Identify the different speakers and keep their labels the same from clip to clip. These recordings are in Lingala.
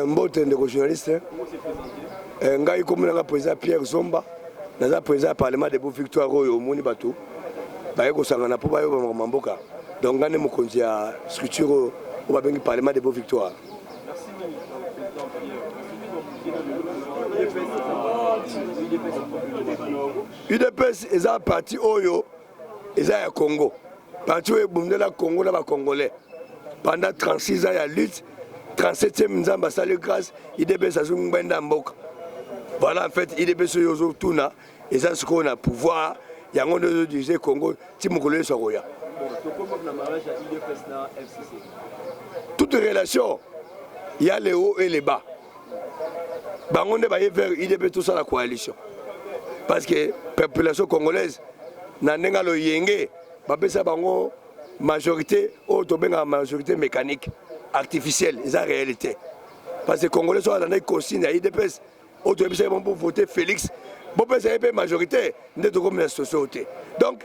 Speaker 1: Mbote ndeko journaliste. Ngai kombo na nga président Pierre Zomba, naza président ya Parlement debout victoire oyo omoni bato baye kosangana mpo bayoba makambo ya mboka. Donc ngai nde mokonzi ya structure oyo oyo babengi Parlement debout victoire. UDPS eza parti oyo eza ya Congo, parti oyo ebundela Congo na ba Congolais pendant 36 ans ya lutte. 37e Nzambe asali grâce, UDPS azwi ngbenda ya mboka. Voilà, en fait UDPS oyo ozotuna eza sikoyo na pouvoir, yango nde ozodirige Congo ti mokolo Yesu akoya. Toute relation ya le haut et le bas, bango nde baye vers UDPS tosala coalition, parce que population congolaise na ndenge aloyenge bapesa bango majorité oyo tobengaka majorité mécanique artificielle, eza réalité, parce que Congolais soki alandaki consigne ya UDPS oyo toyebisaki bango voter Félix, bopesa ye mpe majorité, nde tokomi na situation te. Donc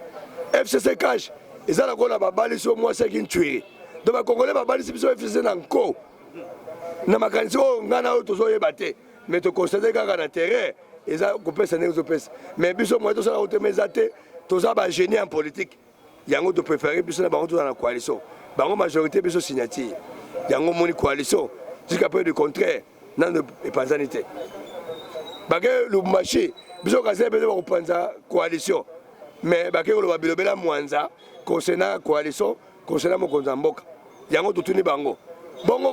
Speaker 1: FCC CACH eza lokola babalisi oyo mwasi aki ntwiri. Donc Bacongolais babalisi biso FCC na nko na makanisi oyo ngai na oyo tozoyeba te, mais toconstate kaka na terrain eza kopesa ndenge ezopesa. Mais biso moye tosala kotema eza te, toza bagénie en politique. Yango topréféré biso na bango toza na coalition, bango majorité, biso signature. Yango omoni coalition jusqu'à preuve du contraire nano epanzani te. Bake Lubumbashi, biso kasi mpe bakopanza coalition, mais bake koloba bilobela mwanza concernant coalition, concernant mokonzi ya mboka. Yango totuni bango, bongo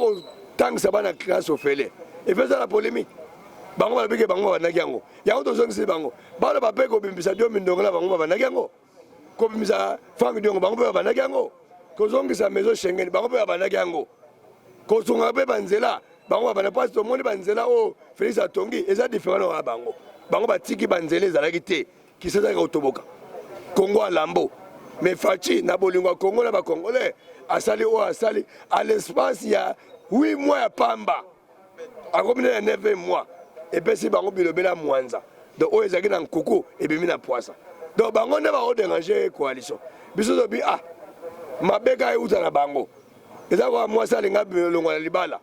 Speaker 1: kotangisa bana classe ofele epesa la polémique. Bango balobi ke bango babandaki yango, yango tozongisi bango baloba mpe kobimbisa Diomi Ndongo na bango babandaki yango, kobimisa Frank Diongo bango mpe babandaki yango, kozongisa maison Schengen bango mpe babandaki yango, kosunga mpe banzela bango babanda. Mpasi tomoni banzela oyo Félix atongi eza différent na bango. Bango batiki banzela ezalaki te, kisa ezalaki kotoboka Kongo alambo. Mais Fatshi na bolingo ya Kongo na Bacongolais asali oyo asali à l'espace ya 8 mois ya pamba, akomi na 9 mois, epesi bango bilobela mwanza. Donc oyo ezalaki na nkuku ebimi na pwasa. Donc bango nde bakodéranger coalition. Biso tobi ah, mabe kaka euta na bango. Eza kaka mwasi alinga longwa na libala,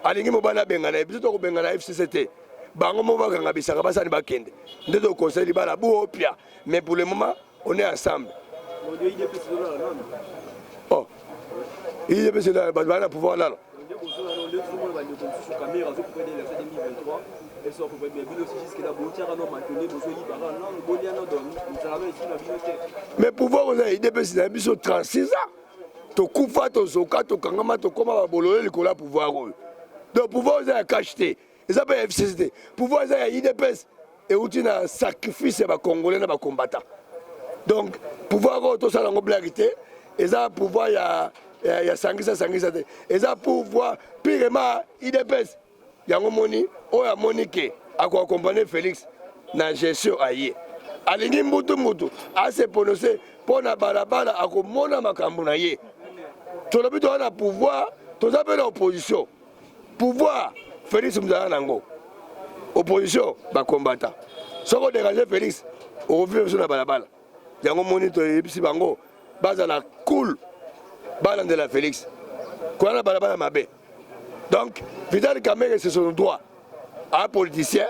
Speaker 1: alingi mobali abengana ye. Biso tokobengana FCC te, bango mo bakanga bisaka basani bakende nde toconseille libala buopia. Mais pour le moment on est ensemble. Oh, UDPS bato baa na pouvoir nano.
Speaker 2: Bandeko mosusu, Kamerhe azopréparer élection 2023, eso apréparer bino aussi. Jusque là botiaka no matone, bozoyibaka nano, bolia no, donc nzala no esila bino te.
Speaker 1: Mais pouvoir oza ya UDPS na biso 36 ans, tokufa, tozoka, tokangama, tokóma babolole likolo ya pouvoir oyo. Donc pouvoir eza ya CACH te, eza mpe ya FCC te, pouvoir eza ya UDPS, euti na sacrifice ya Bacongolais na bacombattant. Donc pouvoir oyo tosala yango blague te, eza pouvoir ya sangisa sangisa te, eza pouvoir purement UDPS. Yango moni oyo amoni ke akoaccompagner Félix na gestion aye, alingi mbutu mbutu ase prononce mpo na balabala, akomona makambo na ye. Tolobi toza na pouvoir, toza mpe na opposition. Pouvoir Félix mozala nango, opposition bakombata. Soki odéranger Félix, okovivre biso na balabala. Yango moni toyebisi bango bazala cool, balandela Félix koya na balabala mabe. Donc Vital Kamerhe, c'est son droit, a politicien,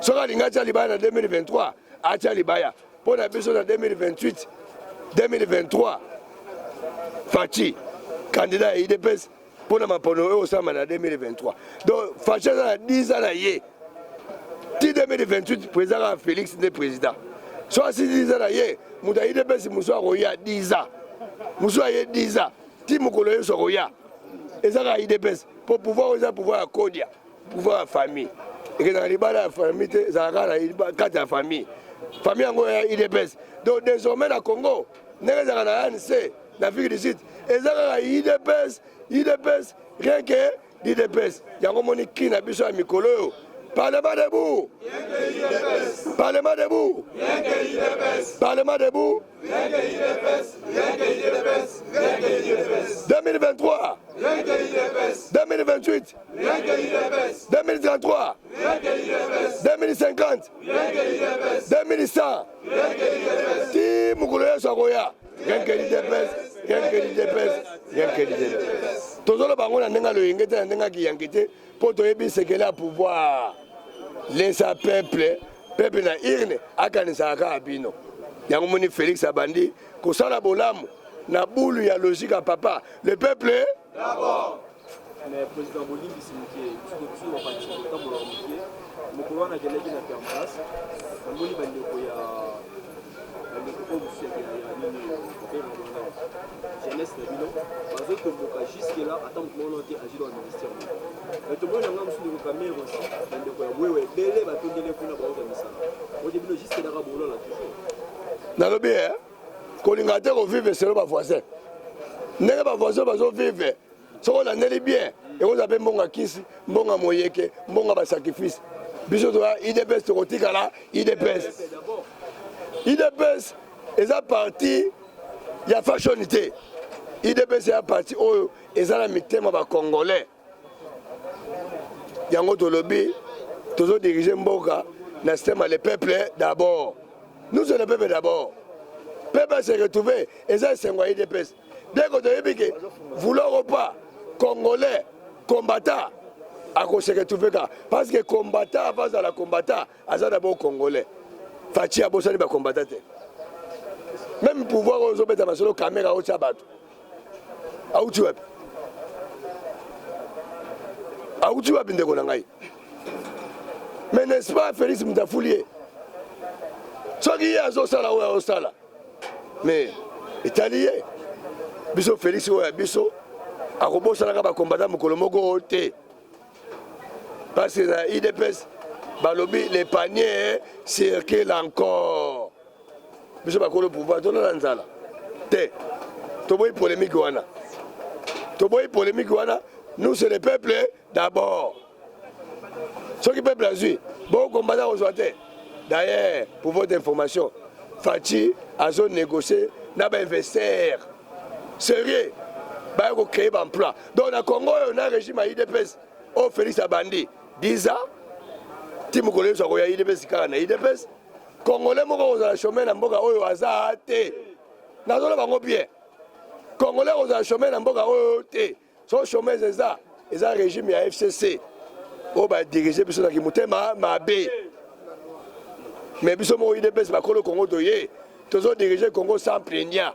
Speaker 1: soki alingi atia libaya na 2023, atia libaya. Mpo na biso na 2028, 2023 Fatshi candidat ya UDPS mpo na mapono oyo osalama na 2023. Donc Fatshi aza na 10 ans na ye ti 2028, président kaka Félix nde président. So asi 10 ans na ye, moto ya UDPS mosu akoya 10 ans, mosu aye 10 ans ti mokolo yesu akoya, eza kaka UDPS. Mpo pouvoir oyo eza pouvoir ya kodia, pouvoir ya famille, ekezaka libala ya famille te, ezalaka kaka na kati ya famille. Famille yango ya UDPS. Donc désormais na Congo, ndenge ezalaka na ANC na Afrique du Sud, eza kaka UDPS, UDPS, rien que l'UDPS. Yango moni cri na biso ya mikolo oyo: Parlement debout, Parlement debout, Parlement debout, 2023, 2028, 2033, 2050, 2100, ti mokolo Yesu akoya, rien que l'UDPS. Rien que l'UDPS, rien que l'UDPS. Tozoloba yango na ndenge ya loyenge te, na ndenge ya kiyanke te, mpo toyebi sekele ya pouvoir. Lesa peuple, peuple na urne akanisaka kaka bino. Yango moni Felix abandi kosala bolamu na bulu ya logique ya papa. Le peuple
Speaker 2: d'abord. Mais président bolimbisi moke, biso biso bapanzi kotambolaka moke. Mokolo wana akendaki na permanence, namoni bandeko ya bandeko oyo mosusu ya nini babengaka bango nani, jeunesse na bino bazotomboka jusque là, ata moto moko te agit dans ministère moko. Mais tomoni na ngai mosusu ndeko Kamerhe aussi, bandeko ya wewe ebele batondele kuna baozwa misala ote bino jusque là kaka bolala toujours.
Speaker 1: Nalobi eh, kolinga te kovivre selo bavoisin, ndenge bavoisin bazovivre. Soki olandeli bien, ekozala mpe mbongo ya kisi, mbongo ya moyeke, mbongo ya basacrifice. Biso toya UDPS, tokotikala UDPS. UDPS eza parti ya fashion te. UDPS ya parti oyo eza na mitema ba congolais. Yango tolobi tozo diriger mboka na système ya le peuple d'abord. Nous sommes le peuple d'abord. Peuple se retrouver eza esengo ya UDPS. Bien que toyebi ke vouloir ou pas, congolais combattant ako se retrouver ka, parce que combattant avant azala combattant aza d'abord congolais. Fatshi abosani ba combattant te. Même pouvoir oyo ozobeta masolo Kamerhe aotya bato auti wapi? Auti wapi ndeko na ngai? Mais n'est-ce pas Félix Mutafuli ye soki ye azosala oyo azosala, mais etali ye. Biso Félix oyo ya biso akobosanaka bakombata mokolo moko te, parce que na UDPS balobi les paniers circulent encore. Biso bakolo pouvoir tolala nzala te, toboyi polémique wana, toboyi polémique wana. Nous, c'est le peuple d'abord. Soki peuple azwi bokombata kozwa te. D'ailleurs, pour votre information, Fatshi azo négocier na bainvestisseur sérieux baya kocréer baemploi. Donc na Congo oyo, na régime ya UDPS oyo Félix abandi 10 ans, ti mokolo nyonso akoya UDPS kaka na UDPS. Congolais moko kozala chômeur na mboka oyo aza te. Nazoloba bango bien, congolais kozala chômeur na mboka oyo te. So chômeur eza régime ya FCC oyo badirige biso na kimotema mabe. Mais biso moko UDPS, bakolo Congo, toye tozodirige Congo sans plaignant.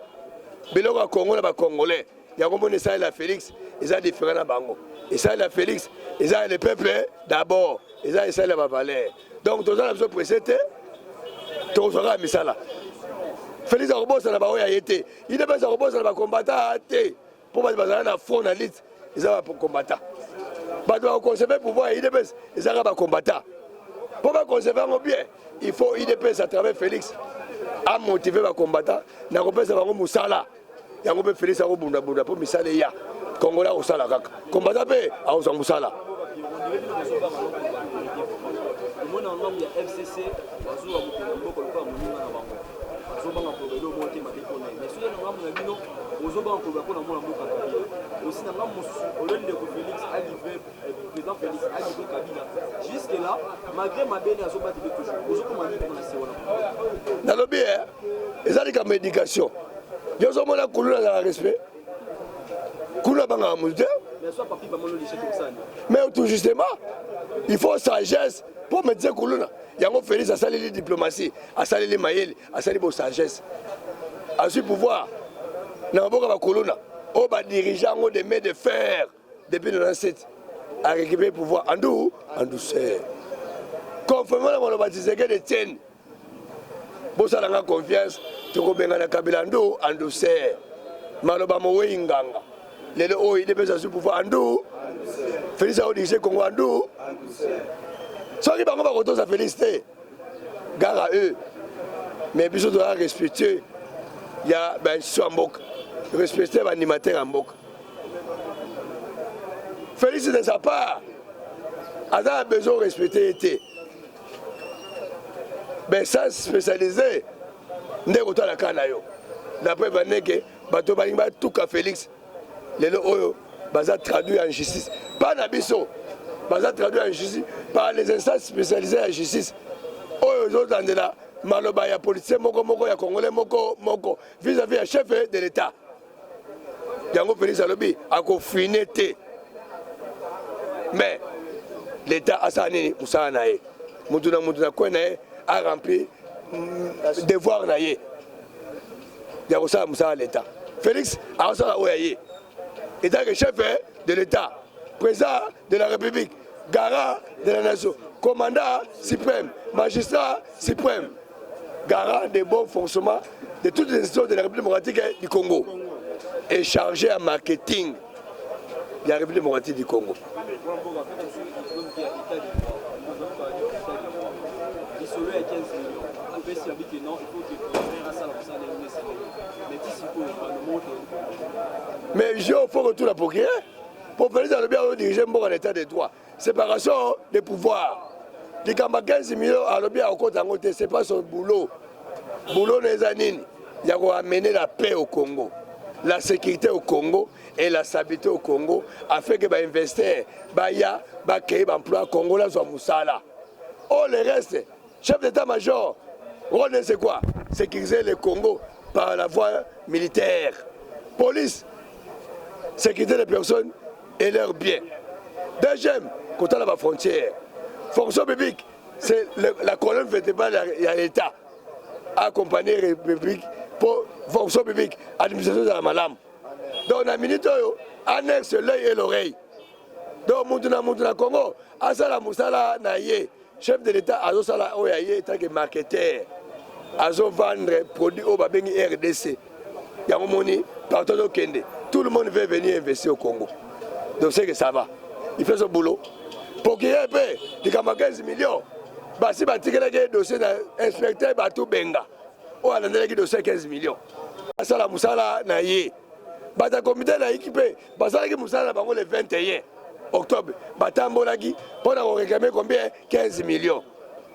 Speaker 1: Biloko ya Congo na bacongolais, yango moni esalela Félix eza différent na bango. Esalela Félix eza le peuple d'abord, eza esalela bavaleur. Donc toza na biso presse te, tokozwa kaka misala. Félix akobosana baoyo ya ye te, UDPS akobosana bakombata te, mpo bato bazala na front na lutte eza bakombata. Bato bakoconserve pouvoir ya UDPS eza kaka bakombata. Mpo baconserve yango bien, il faut UDPS à travers Félix amotive bakombata na kopesa bango mosala. Yango mpe Félix akobundabunda mpo misala eya. Congolais akosala kaka, kombata mpe akozwa mosala.
Speaker 2: Omona ngambo ya FCC bazuwa mokonzi ya mboka lokola moninga na bango, bazobanga koloba eloko moko te mabe mpona ye. Mais soki na ngambo na bino ozobanga koloba mpona mwana mboka Kabila aussi, na ngambo mosusu olio ndeko Félix alivre, président Félix alivre Kabila jusque là malgré mabe ne azobatele toujours, ozokoma nini mpona se wana?
Speaker 1: Nalobi eza likambo éducation. Yo ozomona kuluna azala respect, kuluna abangaka motu te.
Speaker 2: Mais soit papi bamano l'échec osali.
Speaker 1: Mais tout justement, il faut sagesse mpo maîtrise kuluna. Yango Félix asaleli diplomatie, asaleli mayele, asali bo sagesse, azwi pouvoir na maboko ya bakuluna oyo badirige yango de main de fer depuis 97. A récupéré pouvoir en douceur, conformément na maloba Tshisekedi Etienne: bosalanga confiance, tokobengana Kabila ndu en douceur. Maloba mowei nganga. Lelo oyo UDPS azwi pouvoir andu, Félix aodirige Congo andu. Soki bango bakotosa Félix te, gare à eux. Mais biso toza respectueux ya bainstitution ya mboka, respecte baanimateur ya mboka. Félix de sa part aza na besoin respecte ye te. Bainstance spécialisé nde kotala kaka na yo. D'après bandeke bato balingi batuka Félix lelo oyo baza traduit en justice pas na biso, baza traduit en justice par les instances spécialisées ya justice oyo ezolandela maloba ya politicien moko moko, ya congolais moko moko vis-à-vis ya chef de l'État. Yango Félix alobi akofine te, mais l'État asala nini? Mosala na ye, mutu na mutu na coin na ye a remplir devoir na ye ya kosala mosala ya l'État. Félix akosala oyo ya ye étant que chef de l'État, président de la République, garant de la nation, commandant suprême, magistrat suprême, garant des bons fonctionnements de toutes les institutions de la République démocratique du Congo et chargé à marketing de la République démocratique du Congo.
Speaker 2: Lisolo ya 15 millions apesi abi ke non, il faut que procureur asala mosala ndenge esengeli, mais ti sikoyo bano moko.
Speaker 1: Mais je faut retour la procureur po Félix alobi azodirige mboka na état de droit, séparation des pouvoirs. Likambo ya 15 millions, alobi akokota yango te, c'est pas son boulot. Boulot na eza nini? Ya koamener la paix au Congo, la sécurité au Congo et la stabilité au Congo, afin que bainvestisseurs baya, bakei, baemploi, Congo azwa mosala. Oh, le reste, chef d'état-major, rôle, c'est quoi? Sécuriser le Congo par la voie militaire, police, sécurité des personnes et leurs biens. Deuxième, kotala bafrontière. Fonction publique, c'est la colonne vertébrale ya l'État, accompagner République pour fonction publique, administration ezala malamu. Donc na minute oyo, annexe l'œil et l'oreille. Donc mutu na mutu na Congo asala mosala na ye. Chef de l'État azosala oyo ya ye tant que marketeur, azovendre produit oyo babengi RDC. Yango moni partout azokende, tout le monde veut venir investir au Congo. Donc c'est que ça va, il fait son boulot. Procureur mpe, likambo ya 15 millions, basi batikelaki ye dossier na inspecteur Bato Benga oyo alandelaki dossier ya 15 millions. Asala mosala na ye. Bato ya comité laïque mpe basalaki mosala na bango le 21 octobre, batambolaki mpo na koréclamer combien? 15 millions.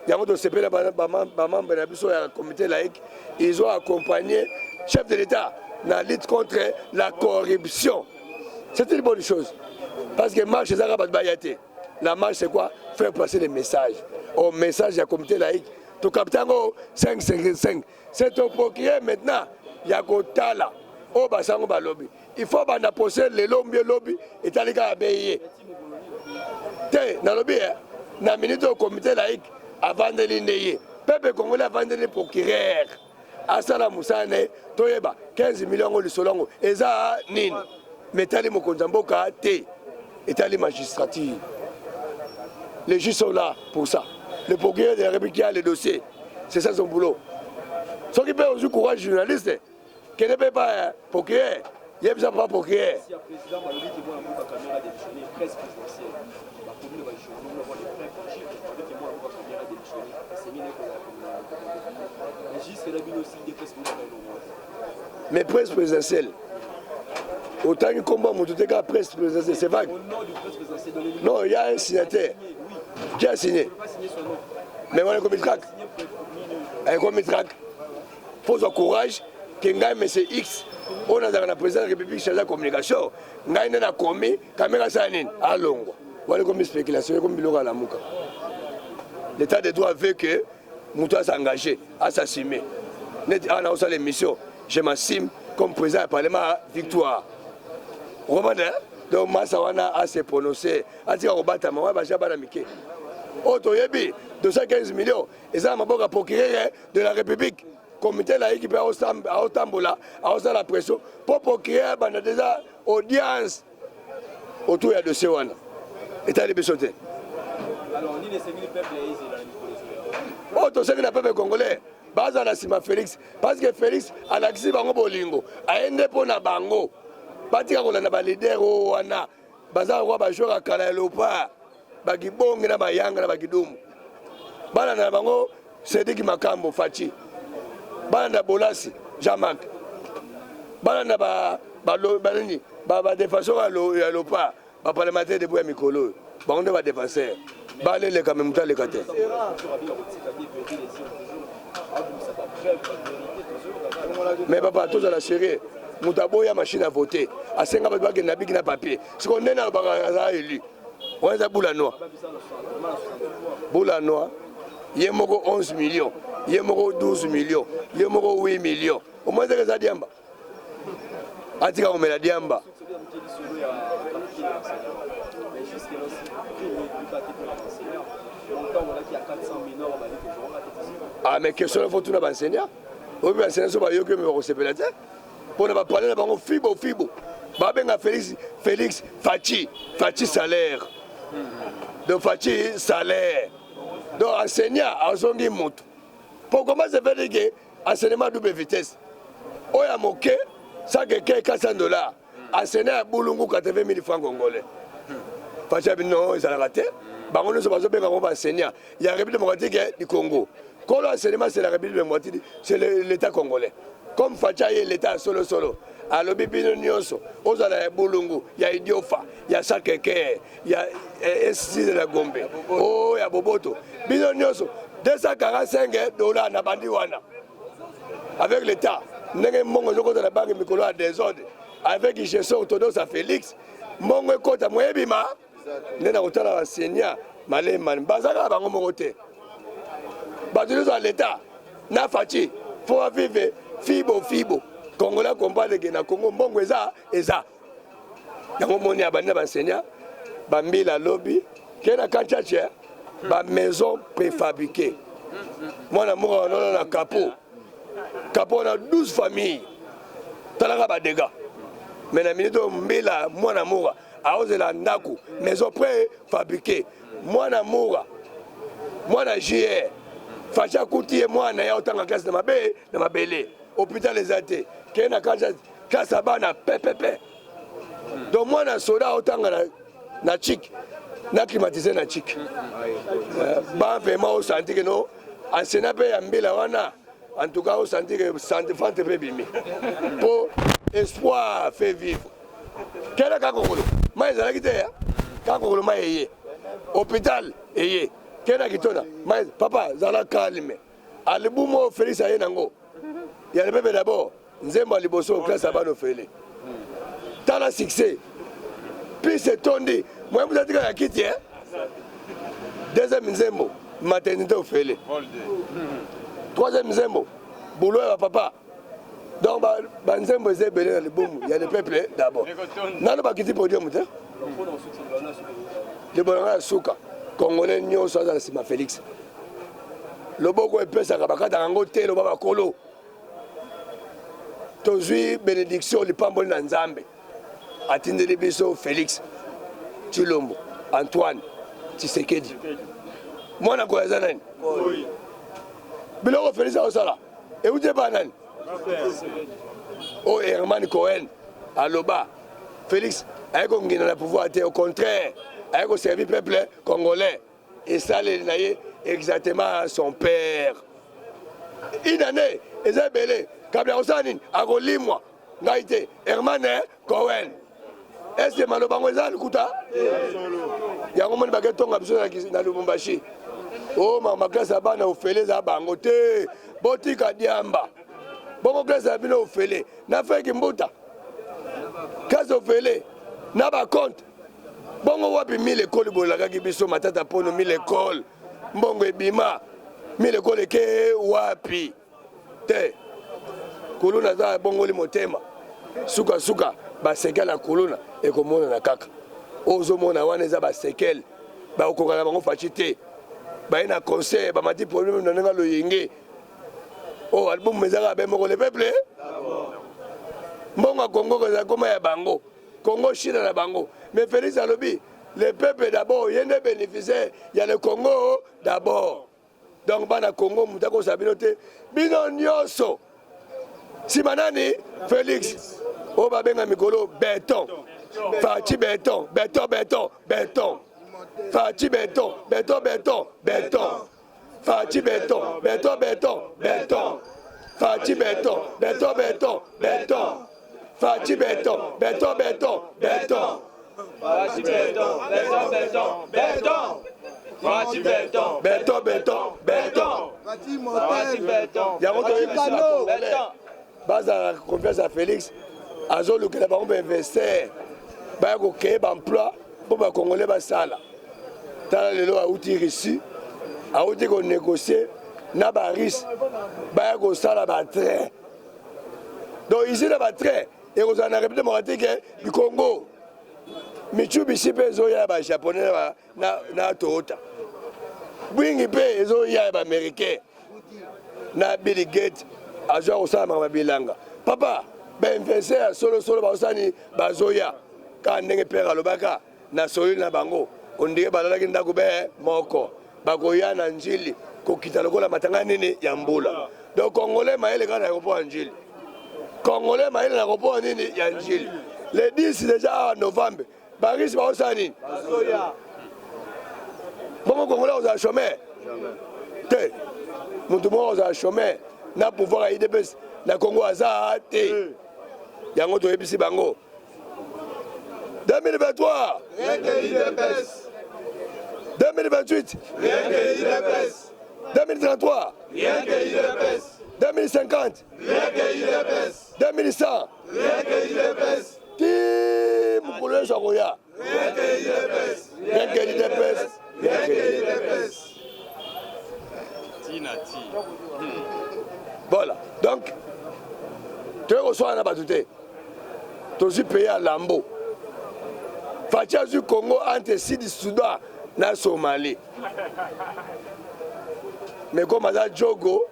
Speaker 1: Yango tosepela, bamembre na biso ya comité laïque, ils ont accompagné chef de l'État na lutte contre la corruption. C'est une bonne chose, parce que marche ezaka bato baya te. La marche, c'est quoi? Faire passer les messages. Au message ya comité laïque, tokapta yango 555. C'est au procureur maintenant ya kotala oyo basango balobi. Il faut banda procès lelo mbie lobi, etali kaka be ye te. Nalobi na minute oyo, comité laïque avandeli nde ye, peuple congolais avandeli procureur asala mosala na ye, toyeba 15 millions yango, lisolo yango eza nini. Mais etali mokonzi ya mboka te, etali magistrature. Les juges sont là pour ça. Le procureur de la République a le dossier, c'est ça son boulot. Soki mpe ozwi courage, journaliste, kende mpe pa procureur, yebisa papa procureur.
Speaker 2: Si ya président balobi ke mwana mboka Kamerhe adémissionné, presse présidentielle bakomi na bajournaux, nous avons des preuves tangibles, balobi ke mwana mboka Kamerhe adémissionné, esengeli naye kozala. Jusque là, bino aussi UDPS bobaka elongo.
Speaker 1: Mais presse présidentielle, otangi nkombo ya moto te, kaka presse présidentielle, c'est vague.
Speaker 2: Au nom du presse présidentielle, dans les
Speaker 1: Non, il y a un signataire.
Speaker 2: Oui.
Speaker 1: Qui a signé?
Speaker 2: Je ne peux pas signer son nom.
Speaker 1: Mais wana ekomi trac, ekomi trac. Faut zwa courage ke ngai monsieur X oyo nazalaka na président de la République, chargé ya communication, ngai nde nakomi Kamerhe asala nini, alongwa. Wana ekomi spéculation, ekomi biloko ya Lamuka. L'état de droit veut que moto asengage, asassume. Neti awa naosala émission, je m'assume comme président ya parlement victoire. Okomanda donc masa wana ase prononce, atika kobatama. Wana baja bana mike oyo toyebi. 215 millions eza na maboko ya procureur de la République. Comité laïque mpe aotambola, aosala pression mpo procureur abanda déjà audience autour ya dossier wana. Etali biso te. Oyo tosengi na peuple congolais, bazala na nsima Félix, parce que Félix alakisi bango bolingo, aye nde mpo na bango. Batika kolanda baleader oyo wana baza lokwa bajoueur ya kala ya Léopard, bakibonge na bayanga na bakidumu. Balanda na bango Cédrik Makambo Faci, balanda Bolasi Jean-Marc, balanda banini, badéfenseur ya Léopard, baparlementaire debout ya mikolo oyo. Bango nde badéfenseur, baleleka me moto aleka te. Mais papa, tozala sérieux. Moto aboya machine à voter, asenga bato bakende na bic na papier. Sikoyo ndenge alobaka aza élu, wana eza bula noa, bula noa. Ye moko 11 millions, ye moko 12 millions, ye moko 8 millions, omoi ezaka eza diamba. Atika komela diamba. Ah mais question faut tuna ba enseignant. Oyo ba enseignant so bayoki me bakosepela te. Pona ba parler na bango fibo fibo. Babenga Félix Félix Fatshi, Fatshi salaire. Donc Fatshi salaire. Donc enseignant azongi moto. Po comment se fait que enseignement double vitesse oyo ya moke 100 400 dollars, enseignant ya Bulungu 80 000 francs congolais? Fatshi abi non, ezalaka te. Bango nyonso bazobenga bango baenseignant ya République démocratique du Congo. Kolo enseignement, c'est la République démocratique, c'est l'État congolais. Comme Fatshi aye, l'État ya solosolo, alobi bino nyonso, ozala ya Bulungu, ya Idiofa, ya Sakeke, ya esise na Gombe, o ya Boboto, bino nyonso 245 dollars na bandi wana avec l'État. Ndenge mbongo ezokota na banque mikolo ya désordre, avec gestion orthodoxe ya Félix, mbongo ekota, moyebima nde na kotala baenseignant malemani baza kaka bango moko te. Bato nyonso ya l'État na Fatshi faut bavivre fibo fibo. Congolais comprendre ke na Congo mbongo eza eza yango. Moni abandi na baenseignant bambila, lobi ke na kantiatie bamaison préfabriqué. Mwana moko wanona na kapo kapo na 12 famille, talaka badégâts. Mais na minute oyo, mbila mwana mura aozela ndako maison préfabriqué. Mwana mura, mwana jr Fatshi akuti ye, mwana ye aotanga classe na mabe na mabele, hôpital eza te. Kee na classe ya bana pepepe. Donc mwana soda aotanga na chik na climatisé na chik ba vraiment osanti ke no enseignant mpe ya mbila wana. En tout cas, osanti ke fante mpe bimi mpo espoir fait vivre. Kele kaka kokolo mai ezalaki te ya kaka kokolo, mai eye, hôpital eye, kena kitona mai. Papa, zala calme. Album oyo Félix aye nango ya le peuple d'abord, nzembo ya liboso, classe ya bana ofele. Tala succès, pise etondi, moyen mutu atika ya kiti. Deuxième nzembo, maternité ofele. Troisième nzembo, boulot ya bapapa. Donc banzembo eza ebele na libumu ya le peuple d'abord. Nano bakiti podium te. Libo na ngai ya suka, Congolais nyonso aza na nsima Félix. Loboko epesaka, bakataka yango te. Loba bakolo, tozwi bénédiction, lipamboli na Nzambe. Atindeli biso Félix Tshilombo Antoine Tshisekedi. Mwana koyo aza nani? Biloko Félix aosala euti epa nani? Oyo Herman Cohen aloba, Félix aye kongina na pouvoir te, au contraire, aye koservir peuple congolais. Esaleli na ye exactement son père. Une année eza ebele. Kabila akosala nini? Akolimwa ngai te. Herman Cohen, est-ce maloba yango eza lokuta? Yango moni baketonga biso na Lubumbashi. O mama, classe ya bana ofele eza bango te. Botika diamba. Bongo classe ya bino ofele na feki mbuta, classe ofele na bacompte. Bongo wapi mille école bolakaki biso? Matata Mpono, mille école, mbongo ebima, mille école eke wapi? Te, kuluna aza abongoli motema. Sukasuka basekele ya kuluna ekomonana kaka. Ozomona wana eza basekele, bakokoka na bango Fatshi te. Baye na conseil, bamati problème na ndenge loyenge. Oyo album ezaka be moko, le peuple. Mbongo ya Kongo eza koma ya bango, Congo Chine na bango. Mais Félix alobi le peuple d'abord, ye nde bénéficiaire ya le Congo d'abord. Donc bana Congo, moto akosa bino te. Bino nyonso nsima nani? Félix oyo babenga mikolo béton. Fatshi béton, béton, béton, béton. Fatshi béton, béton, béton, béton. Fatshi béton, béton, béton, béton. Fatshi béton, béton, béton, béton. Fatshi béton, béton, béton, béton.
Speaker 3: Fatshi béton, béton, béton, béton. Fatshi béton.
Speaker 1: Béton, béton, béton.
Speaker 3: Fatshi béton.
Speaker 1: Yango toyebisi bacongolais bazala confiance ya Félix. Azolukela bango bainvestir, baya kocréer baemploi mpo bacongolais basala. Tala lelo auti Russie, auti konégocier na barusse, baya kosala batrain. Donc usine ya batrain. Ekozala na République démocratique du Congo. Mitsubishi mpe ezoya ya bajaponais na, na, na Toyota. Bwingi mpe ezoya ya baaméricain na Bill Gates azwa kosala makambo ya bilanga. Papa, bainvestisseur ya solosolo bakosani bazoya kaka ndenge pere alobaka na sololi na bango ondire balalaki ndako be moko bakoya na njili kokita lokola matanga nini ya mbula. Donc congolais mayele kaka na aéroport ya njili, congolais mayele na aéroport nini ya njili. Le 10 déjà awa novembre barisi bakosala nini? Bongo congolais kozala chômeur te, motu moko kozala chômeur na pouvoir ya UDPS na Congo aza te. Yango toyebisi bango 2023,
Speaker 3: Rien que l'UDPS.
Speaker 1: 2028,
Speaker 3: Rien que l'UDPS.
Speaker 1: 2033,
Speaker 3: Rien que l'UDPS.
Speaker 1: 2050,
Speaker 3: Rien que l'UDPS.
Speaker 1: 2100,
Speaker 3: Rien que l'UDPS.
Speaker 1: ti mokolo nyonso akoya.
Speaker 3: Rien que l'UDPS.
Speaker 1: Rien que l'UDPS.
Speaker 3: Rien que l'UDPS.
Speaker 4: Tina ti.
Speaker 1: Voilà, donc toyei koswana na bato te, tozwi pays ya lambo. Fatshi azwi Congo entre Sud Soudan na Somalie, mais comme aza jogo,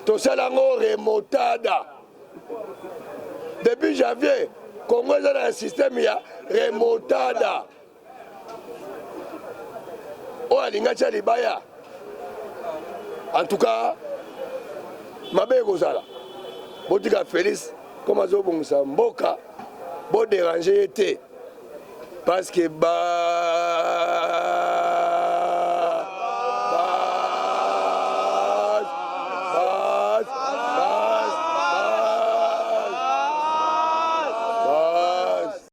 Speaker 1: tosala yango remontada depuis janvier. Congo eza na système ya remontada. Oyo alinga tia libaya, en tout cas mabe ekozala. Botika Félix comme azobongisa mboka, bodéranger ye te, parce que ba